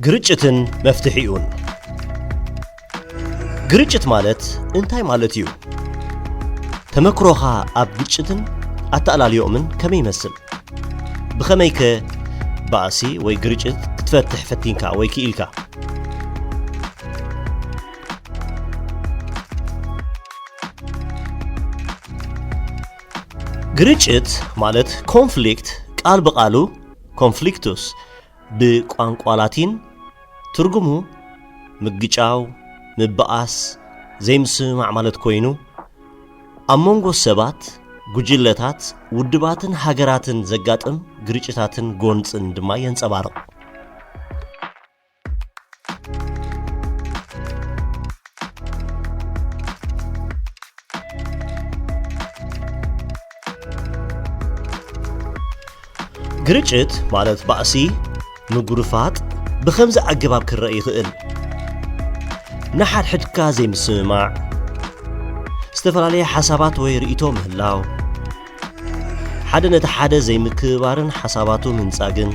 ግርጭትን መፍትሒኡን። ግርጭት ማለት እንታይ ማለት እዩ? ተመክሮኻ ኣብ ግጭትን ኣተኣላልዮኦምን ከመይ ይመስል? ብኸመይከ ባእሲ ወይ ግርጭት ክትፈትሕ ፈቲንካ ወይ ክኢልካ? ግርጭት ማለት ኮንፍሊክት፣ ቃል ብቓሉ ኮንፍሊክቱስ፣ ብቋንቋ ላቲን ትርጉሙ ምግጫው፣ ምብኣስ፣ ዘይምስምማዕ ማለት ኮይኑ፣ ኣብ መንጎ ሰባት፣ ጉጅለታት፣ ውድባትን ሃገራትን ዘጋጥም ግርጭታትን ጎንጽን ድማ የንጸባርቕ። ግርጭት ማለት ባእሲ፣ ምጉርፋጥ፣ ብኸምዚ ኣገባብ ክረአ ይኽእል። ንሓድሕድካ ዘይምስምማዕ፣ ዝተፈላለየ ሓሳባት ወይ ርእይቶ ምህላው፣ ሓደ ነቲ ሓደ ዘይምክብባርን ሓሳባቱ ምንጻግን፣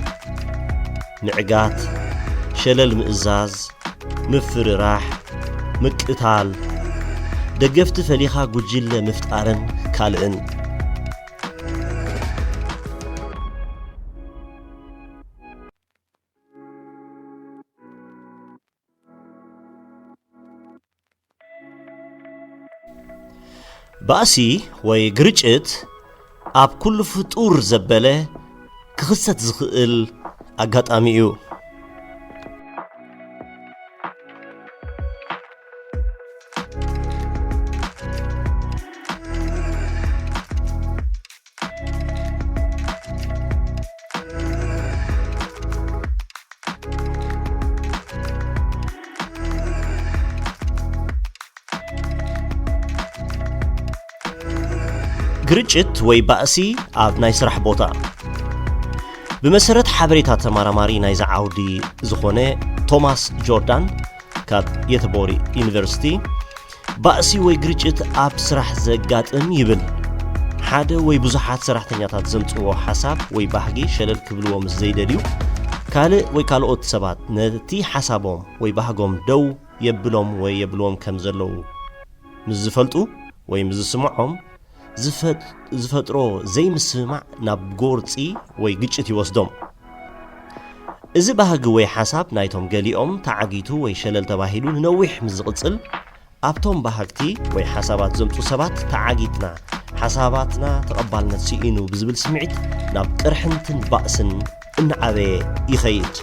ምዕጋት፣ ሸለል ምእዛዝ፣ ምፍርራሕ፣ ምቅታል፣ ደገፍቲ ፈሊኻ ጉጅለ ምፍጣርን ካልእን። ባእሲ ወይ ግርጭት ኣብ ኩሉ ፍጡር ዘበለ ክኽሰት ዝኽእል ኣጋጣሚ እዩ። ግርጭት ወይ ባእሲ ኣብ ናይ ስራሕ ቦታ። ብመሰረት ሓበሬታ ተመራማሪ ናይዚ ዓውዲ ዝኾነ ቶማስ ጆርዳን ካብ የተቦሪ ዩኒቨርሲቲ፣ ባእሲ ወይ ግርጭት ኣብ ስራሕ ዘጋጥም ይብል። ሓደ ወይ ብዙሓት ሰራሕተኛታት ዘምጽዎ ሓሳብ ወይ ባህጊ ሸለል ክብልዎ ምስ ዘይደልዩ፣ ካልእ ወይ ካልኦት ሰባት ነቲ ሓሳቦም ወይ ባህጎም ደው የብሎም ወይ የብልዎም ከም ዘለዉ ምስ ዝፈልጡ ወይ ምስ ዝስምዖም፣ ዝፈጥ-፣ ዝፈጥሮ ዘይምስምማዕ ናብ ጎርጺ ወይ ግጭት ይወስዶም። እዚ ባህጊ ወይ ሓሳብ ናይቶም ገሊኦም ተዓጊቱ ወይ ሸለል ተባሂሉ ንነዊሕ ምስ ዝቕጽል፣ ኣብቶም ባህግቲ ወይ ሓሳባት ዘምጹ ሰባት ተዓጊትና፣ ሓሳባትና ተቐባልነት ስኢኑ ብዝብል ስምዒት ናብ ቅርሕንትን ባእስን እናዓበየ ይኸይድ።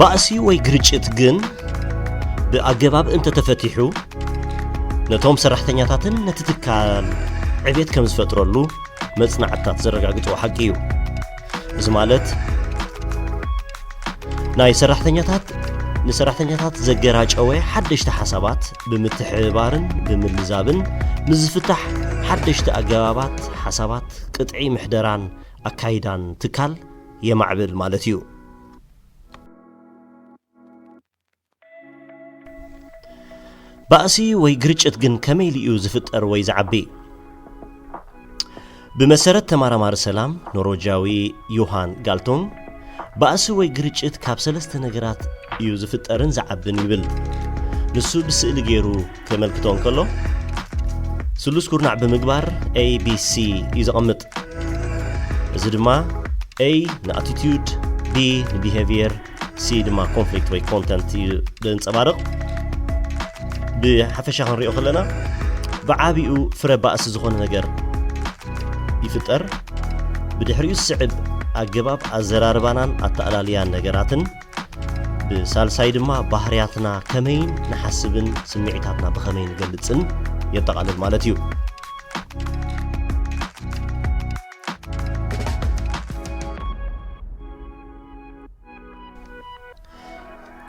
ባእሲ ወይ ግርጭት ግን ብኣገባብ እንተተፈቲሑ፣ ነቶም ሰራሕተኛታትን ነቲ ትካል ዕቤት ከም ዝፈጥረሉ መጽናዕትታት ዘረጋግጽዎ ሓቂ እዩ። እዚ ማለት፣ ናይ ሰራሕተኛታት፣ ንሰራሕተኛታት ዘገራጨወ ሓደሽቲ ሓሳባት ብምትሕብባርን ብምልዛብን ምስ ዝፍታሕ፣ ሓደሽቲ ኣገባባት፣ ሓሳባት፣ ቅጥዒ ምሕደራን ኣካይዳን ትካል የማዕብል ማለት እዩ። ባእሲ ወይ ግርጭት ግን ከመይ ኢሉ እዩ ዝፍጠር ወይ ዝዓቢ? ብመሰረት ተመራማሪ ሰላም ኖርወጃዊ ዮሃን ጋልቶንግ፣ ባእሲ ወይ ግርጭት ካብ ሰለስተ ነገራት እዩ ዝፍጠርን ዝዓብን ይብል። ንሱ ብስእሊ ገይሩ ከመልክቶ እንከሎ፣ ስሉስ ኩርናዕ ብምግባር A B C እዩ ዘቐምጥ። እዚ ድማ A ንኣቲቲዩድ፣ B ንቢሄቪየር፣ C ድማ ኮንፍሊክት ወይ ኮንተንት እዩ ዘንጸባርቕ። ብሓፈሻ ክንሪኦ ከለና፣ ብዓቢኡ ፍረ ባእሲ ዝኾነ ነገር ይፍጠር። ብድሕሪኡ ዝስዕብ ኣገባብ ኣዘራርባናን ኣተኣላልያን ነገራትን፣ ብሳልሳይ ድማ ባህርያትና ከመይ ንሓስብን ስምዒታትና ብኸመይ ንገልጽን የጠቓልል ማለት እዩ።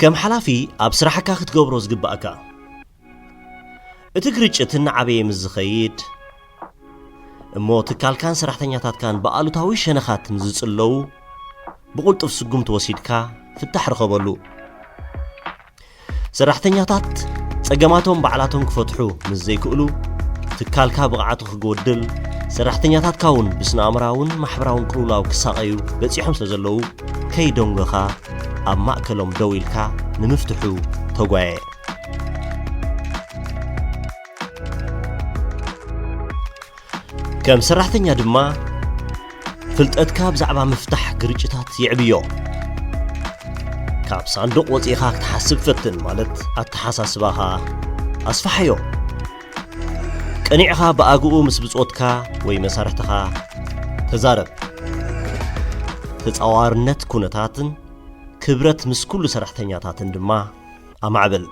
ከም ሓላፊ ኣብ ስራሕካ ክትገብሮ ዝግባእካ፣ እቲ ግርጭት እናዓበየ ምስ ዝኸይድ እሞ ትካልካን ሰራሕተኛታትካን ብኣሉታዊ ሸነኻት ምስ ዝጽለዉ፣ ብቕልጡፍ ስጉምቲ ወሲድካ ፍታሕ ርኸበሉ። ሰራሕተኛታት ጸገማቶም ባዕላቶም ክፈትሑ ምስ ዘይክእሉ፣ ትካልካ ብቕዓቱ ክጎድል፣ ሰራሕተኛታትካ እውን ብስነ ኣእምራውን ማሕበራውን ቅልውላው ክሳቐዩ በጺሖም ስለ ዘለዉ፣ ከይደንጎኻ ኣብ ማእከሎም ደው ኢልካ ንምፍትሑ ተጓየ። ከም ሰራሕተኛ ድማ ፍልጠትካ ብዛዕባ ምፍታሕ ግርጭታት የዕብዮ። ካብ ሳንዱቕ ወጺእኻ ክትሓስብ ፈትን፣ ማለት ኣተሓሳስባኻ ኣስፋሕዮ። ቀኒዕኻ ብኣግኡ ምስ ብጾትካ ወይ መሳርሕትኻ ተዛረብ። ተጻዋርነት ኩነታትን ክብረት ምስ ኩሉ ሰራሕተኛታትን ድማ ኣማዕብል።